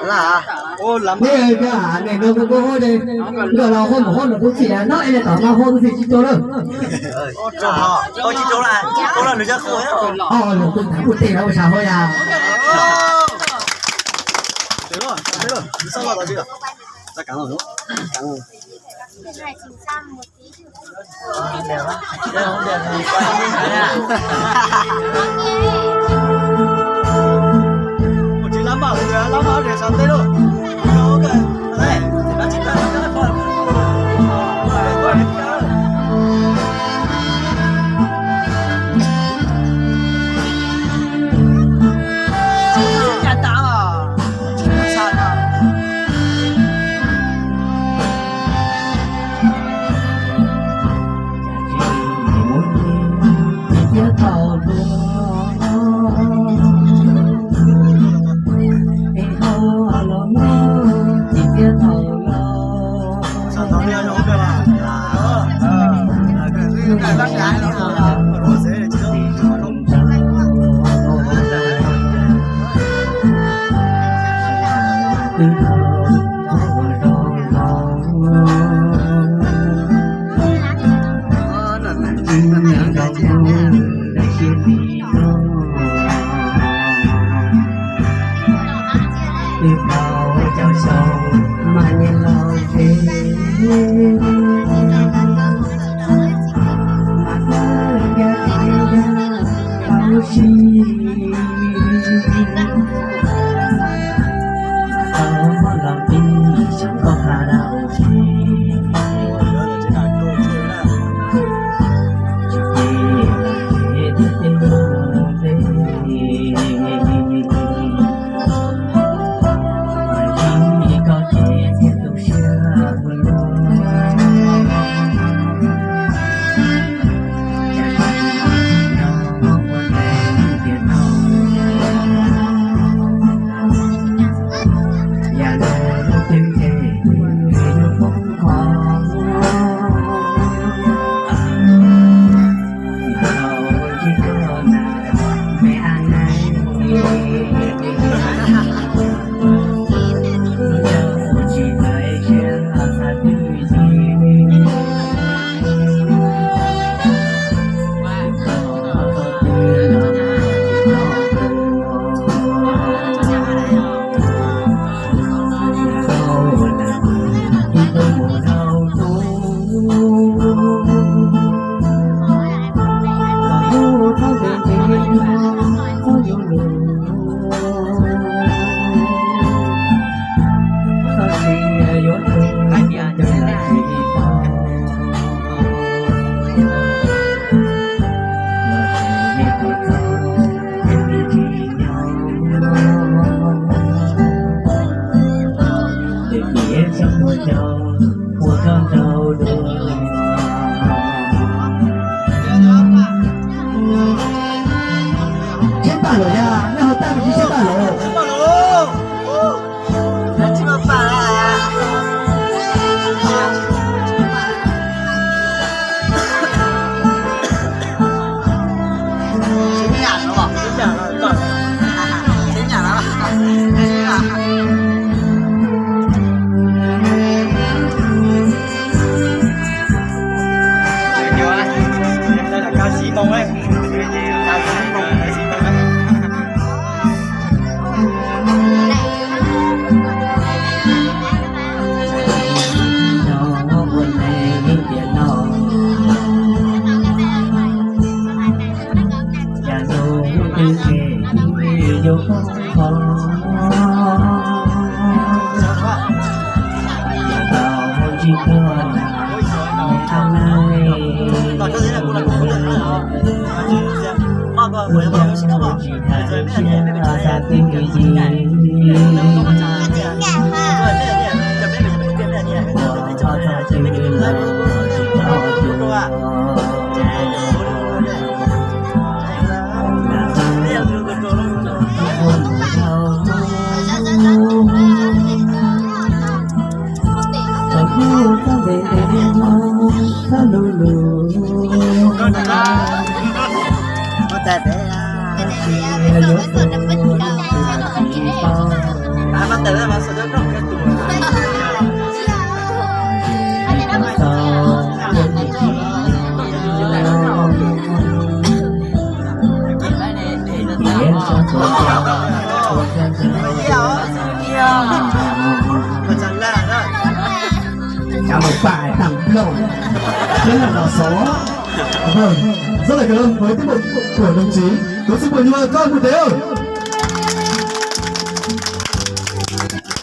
Lam, lam. Neb, neb no kuv, kuv hos de, nkawd los hos mus hos los kuv txim no es tom no hos txim tsis tau lawm. Os, los kuv tas kuv tes los ua tsaug hos yas. Siab tag lawm yog nej ho tag, siab tag lawm. Cov mus pam tag nplooj, tib neeg los xov. Vâng, rất là cảm ơn với tiết mục của đồng chí. Có sự mời nhua các ông một tí.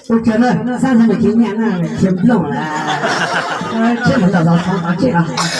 Ua kiag na, sab xeeb nws khiav nyiaj na, khiav nplooj lawm. Tseb mus tom zos xov tod tseb os.